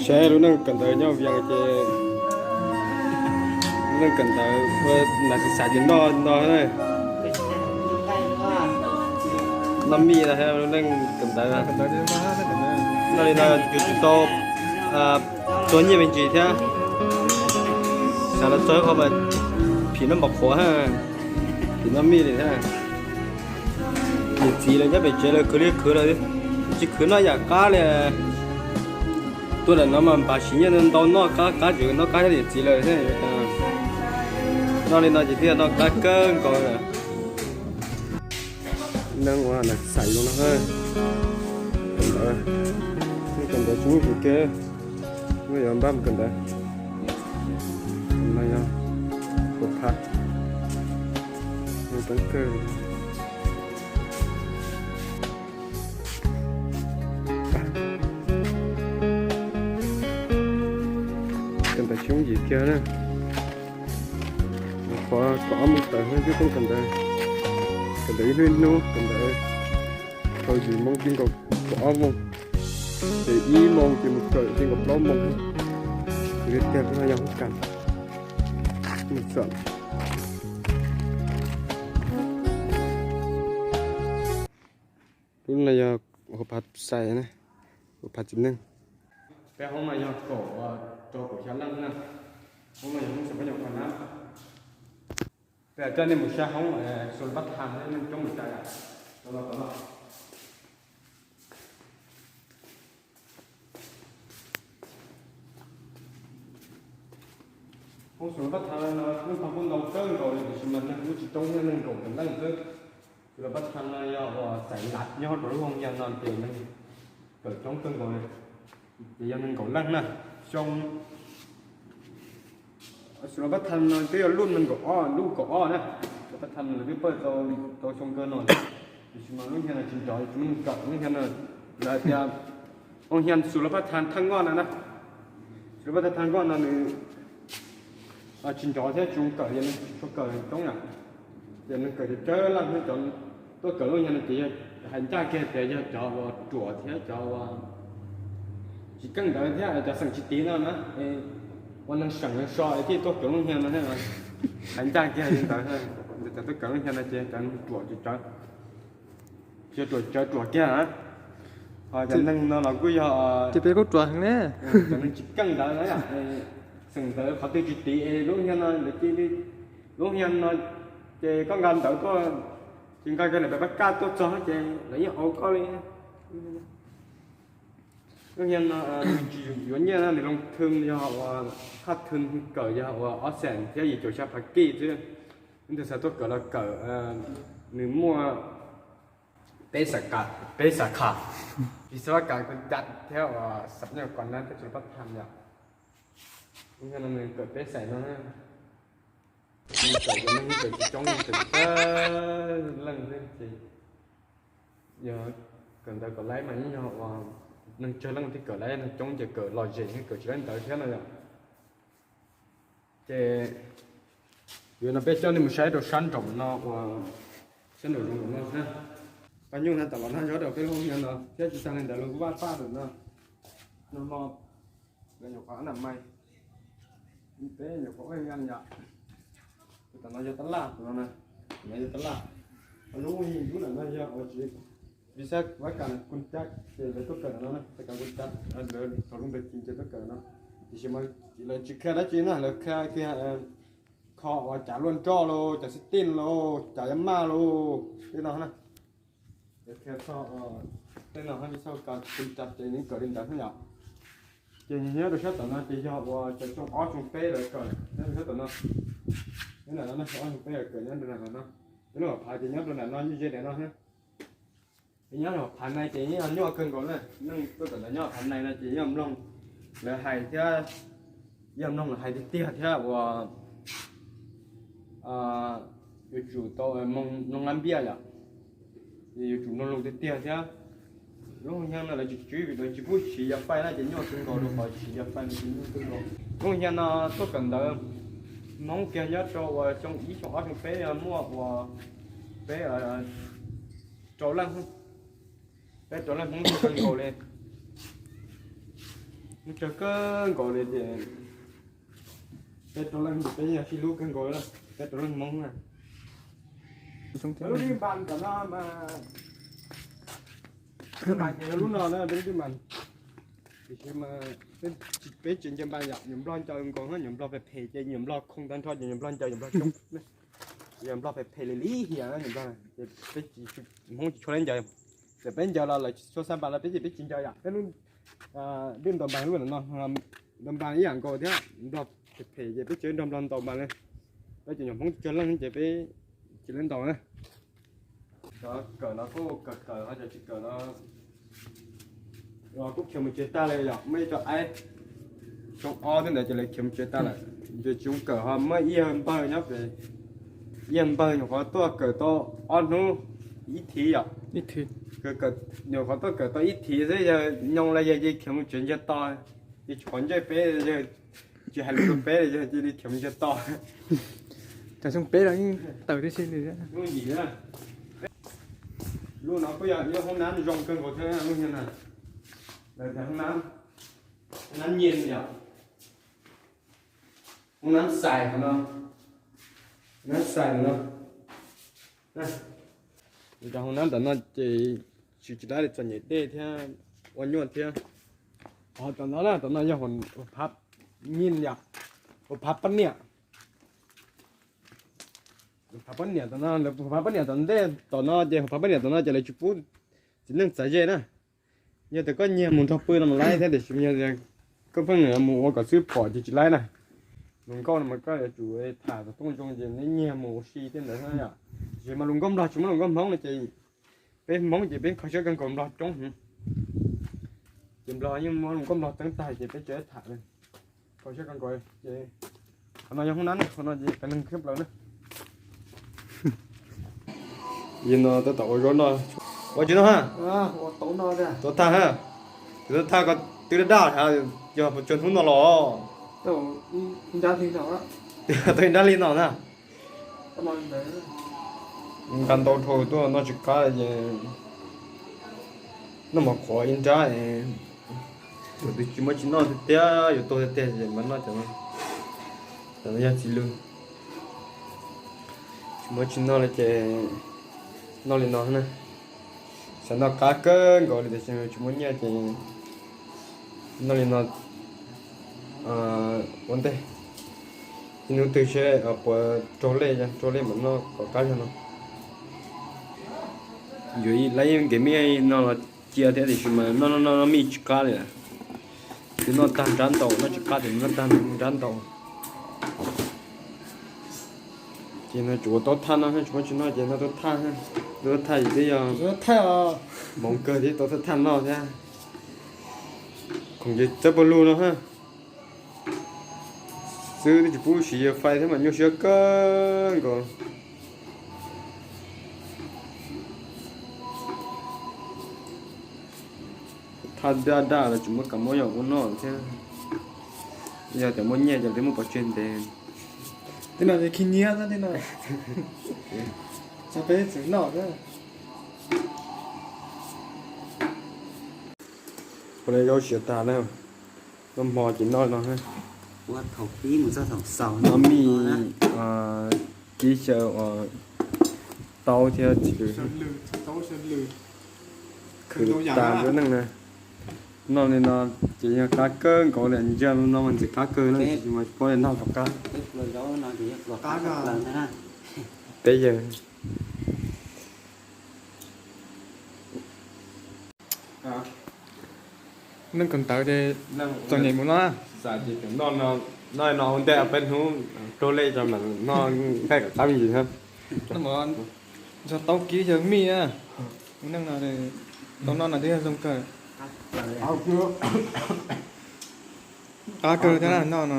Saib lub neej kawm ntawv nyob Vias ces lub neej kawm ntawv ua nas xav xav ces noj no na. Noj mij no thiab lub neej kawm ntawv. Noj li no yus tsis tau txuag nyiaj me ntsis thiab. Xav los txog qhov mas phim noj npau qhuav, phim noj mij li thiab. Niam txiv lawv nyob pem tsev lawv khwv li khwv lawm, tsis khwv noj yam qab li. Tuaj ntawm no mas npaj siv nyiaj ntau noj qab qab tseem noj qab thiab niam txiv lawm thiab. Noj li no ces thiaj noj qab kawg nkaus. Neeg ua nas xav zoo no, kawm ntawv, kawm ntawv tsis muaj kev, muaj yuav npaj mus kawm ntawv. No yog kuv pha, teeb kawg. Kawm ntawv tsis yooj yim kiag na. Qhov kaum ob moos tawm twb poob kawm ntawv, kawm ntawv ib hnub ib hnub, kawm ntawv thaum yim moos ti nkaus kaum ob moos, ces ib moos ces mus kawm ti nkaus plaub moos. Li tiag no yog hoob kas mus txawm. Lub no yog hauv phav xais na, hauv phav txiv neej. Peb hoob no yog kaum rau kaum xya leej na. Hoob no yog hoob xas pab nyuam qhuav na. Peb coj nej mus saib hoob Xus Las Pab Thas, nej coob mus cai. Hoob Xus Las Pab Thas no lub pag kuj ntau kawg nkaus li tiam sis mas neeg kuj tsis coob thiab, neeg nkaum tawm leej xwb. Xus Las Pab Thas no yog uas xais lav nyob rau lub hoob yag no ces neeg kawm coob kawg nkaus li, ces yog neeg nkaum leej na. Xyoo Xus Las Pab Thas no twb yog lub nees nkaum ob, lub kaum ob na. Xus Las Pab Thas no lawv twb pawj tau xyoo kawg no, tiam sis mas lub hoob yag no tsis nrov, tsis muaj neeg kawm lub hoob yag no. Lawv tias hoob yag Xus Las Pab Thas thaj nkoj no na, Xus Las Pab Thas thaj nkoj no nws tsis nrov thiab tsis zoo kawm, yog neeg tsis tshua kawm coob yom. Ces neeg kawm cov tsawg leej thiab cov tuaj kawm lub hoob yag no ces yog hais ncaj kiag tias yog cov uas ruam thiab cov uas tsis keej ntawd thiab cov xeem tsis tiv no na, ua neeg seem neeg so es thiaj tuaj kawm lub hoob yag no thiab. Hais ncaj kiag li ntawd, cov tuaj kawm lub hoob yag no ces cov neeg ruam tsis tsawg, tsis ruam tsawg ruam kiag. Ho cov neeg no los kuj yog ces peb kuj ruam heev ne, cov neeg tsis keej ntawd na, xeem ntawd qhov twg tsis tiv es lub hoob yag no lawv cia li, lub hoob yag no ces koj nqa ntawv tuaj, ces nqa kiag lawm pab kaj tuaj txog ces lawv yeej au koj li. Lub hoob yag no tsis yuav nyiaj na, nws loo thwm yog uas thaj thwm kawm yog uas ob xees thiab yim caum xya phav kij xwb. Leej twg xav tuaj kawm los kawm, nws muaj peb xab kas, peb xab kas, Visakhapatnam thiab uas Xas Nyas Kos Nas thiab Xus Las Pab Thas yom. Lub hoob yag no nws kawm peb xees no na. Kawm ces neeg kawm tsis coob, kawm tsawg leej xwb ces yog kawm ntawv kawm laib mas yeej yog uas neeg tsawg leej thiaj kawm laib, neeg coob ces kawm lom zem thiab kawm tsis laib ntawv thiab no yom. Ces yog no peb coj nej mus saib rau sab nraum no uas sab nraum zoov nraum no thiab. Paj nyuj na tam los nag zov rau peb lub hoob yag no thiab tsis tag li ntawd los kuj vaj paj rau no. No no lawv nyuam qhuav na mais, peb nyuam qhuav ua yag yom. Tam no yog tab laj, tam no na, tam no yog tab laj. Lub hoob yag lub ntawm no yog uas tsis Visakhapatnam Kunjak ces lawv tuaj kawm ntawm no na, Visakhapatnam Kunjak, lawv thaum lub npe Cees ces tuaj kawm no. Tiam sis mas lawv tsis qhia dab tsi na, lawv qhia kiag kho uas cav luaj nroj los, cav xib tij los, cav yab maj los, tej no na. Lawv qhia txog uas tej no hab ib txhaj kas Kunjak ces nws kawm li ntawd xwb yom. Ces nyob rau sab tom no ces yog uas cov xyoo ob xyoo peb lawv kawm nyob rau sab tom no. Nyob ntawm no xyoo ob xyoo peb lawv kawm nyob rau ntawm no. Peb lub hauv phav ces nyob rau ntawm no, nyob ze ntawm no. Peb nyob hauv phav nais ces yeej yog nyuaj kawg nkaus na, neeg tuaj tom ntawd nyob hauv phav nais no ces yeej mloog lawv hais thiab, yeej mloog lawv hais tiag tiag thiab uas yuav tsum tau mloog lab npiaj yom, yuav tsum mloog lus tiag tiag thiab. Lub hoob yag no lawv tsis tswv vim lawv tsis pub siv yas fais na ces nyuaj kawg nkaus rau qhov siv yas fais no ces nyuaj kawg nkaus. Lub hoob yag no tuaj kawm ntawv Hmoob kiag nyob rau uas xyoo ib xyoo ob xyoo peb muaj uas peb rau leej, peb rau leej Hmoob tuaj kawg nkaus li. Tsawg kawg nkaus li ces peb rau leej peb yog sib hlub kawg nkaus, peb rau leej Hmoob na. Lub npam tom no mas npam ces yog lub no na, peb lub npam. Tiam sis mas peb tsis ncaws npam yom, nyuam nplog ncaws nkaus, nyuam nplog phem phem ces nyuam nplog khoo tag nrho ces nyuam nplog ncaws nyuam nplog coob. Nyuam nplog phem phem li li hiam nyuam nplog, ces peb tsis, Hmoob tsis tshua le ncaws. Ces peb ncaws los lawv tsis tshua xa npam los peb ces peb tsis ncaws yom. Peb lub dej ntaus npam lub no, ntaus npam ib yam nkaus thiab, nplog phem phem ces peb tsis nrog nplog ntaus npam li. Peb cov nyuam Hmoob tsis tshua leej ces peb tsis le ntaus na. Cov kawm no kuj kawm kawm ho cov tsis kawm no kuj khiav mus tsev tag li yom, muaj ib co aib xyoo ob thiab ntawd ces lawv khiav mus tsev tag lawm. Ces tsis zoo kawm ho muaj ib yawg npawg nyob pem, ib yawg npawg nyuam qhuav tuaj kawm tau ob hnub ib thiv yom. Nyuam qhuav tuaj kawm tau ib thiv xwb, yawg nyoo los yawg cia li khiav mus tsev ntsiag to, ces tsis quav ntsej peb, yawg tsis hais lus rau peb, yawg cia li khiav mus ntsiag to. Cov xyoo peb los yeej tawm tib si li. Lub no kuj yog ib lub hoob nab zoo kawg nkaus thiab lub no na. Lawv tias hoob nab, hoob nab nyiaj yom, hoob nab xais no, hoob nab xais no. Cov hoob nab ntawm no ces siv tsis tau li, txom nyem dej thiab ua nyuaj thiab. Ho tom no na, tom no yog hauv phav nyiaj yom, hauv phav pab niam. Hauv phav pab niam tom no, hauv phav pab niam tom ntej tom no ces hauv phav pab niam tom no ces lawv tsis pub txiv neej txav ze na. Yog tias koj nyiag mus nrog pw no mas laib thiab, tiam sis yog tias koj pheej mus ua kom xwb pom ces tsis laib na. Hluas nkauj no mas koj yuav tsum tham tau tooj zoo ces neb nyiag mus ua si thiab ntawd yom. Tiam sis mas hluas nkauj nplog tsis muaj hluas nkauj hmoob no ces peb hmoob ces peb kho siab kawg nkaus nplog coob heev. Ces nplog yeej muab hluas nkauj nplog txeeb tag ces peb tsis tham li. Kho siab kawg nkaus ces qhov no yog hoob nab, qhov no ces peb neeg khiab plaws na. Yog no tab tom ua zaub noj. Ua tsis noj ha? Tau thaj ha? Tau thaj ko twb daj daj ha, yog puas tsaus hnub no los? Tau ib nrab hli no na. Nqa ntau dhau tuaj noj tsis qab ces noj mov qhuav ib nrab. Yuav tus tsis muaj tsis noj tiag tiag, yuav tuag tiag tiag ces mam noj cov no. Cov no yog txiv lws. Tsis muaj tsis noj li ces noj li no na. Xav noj qab kawg nkaus li tiam sis tsis muaj nyiaj ces noj li no ua ntej. Ib hnub twg seb puas raug lej, raug lej mam noj kom qab zog no. Yuav lawv nkev mij no los cia thiab tiam sis mas noj noj noj mij tsis qab li. Twb noj tag nrab ntau, noj tsis qab ces noj tag nrab ntau. Ces no tsuas ua tau thaj no, tsis muaj tsis noj ces noj tau thaj. Tau thaj ces twb yog hmoov kawg thiab tau thaj noj thiab. Khoom ces txawb pawg lug no ha. Xwb twb tsis pub siv fais thiab mas nyuaj siab kawg nkaus. Thaj daj daj los tsis muaj kam muab yog ua noj thiab. Yog tias muaj nyiaj ces twb muab pov tseg ntev. Tej no khi nyiab xwb tej no. Peb txwv noj xwb. Ua li zaub siav tas na, noj hmo ces noj no. Noj mij kib xyaw uas taub thiab txiv lws khwv tas nruab neej na. Noj li no ces yog qab kawg nkaus li, ntsia no mas ntxim qab kawg na, tsis mas pob li noj tom qab. Peb yawg neej kawm ntawv ces txom nyem mus no. Noj no ua ntej peb hnub raug lej tso mas noj nqaij kom qab me ntsis thiab. Noj taub kib xyaw mij na. Ua neej no taub noj no twb yog zoo kawg. Qab kawg thiab noj no.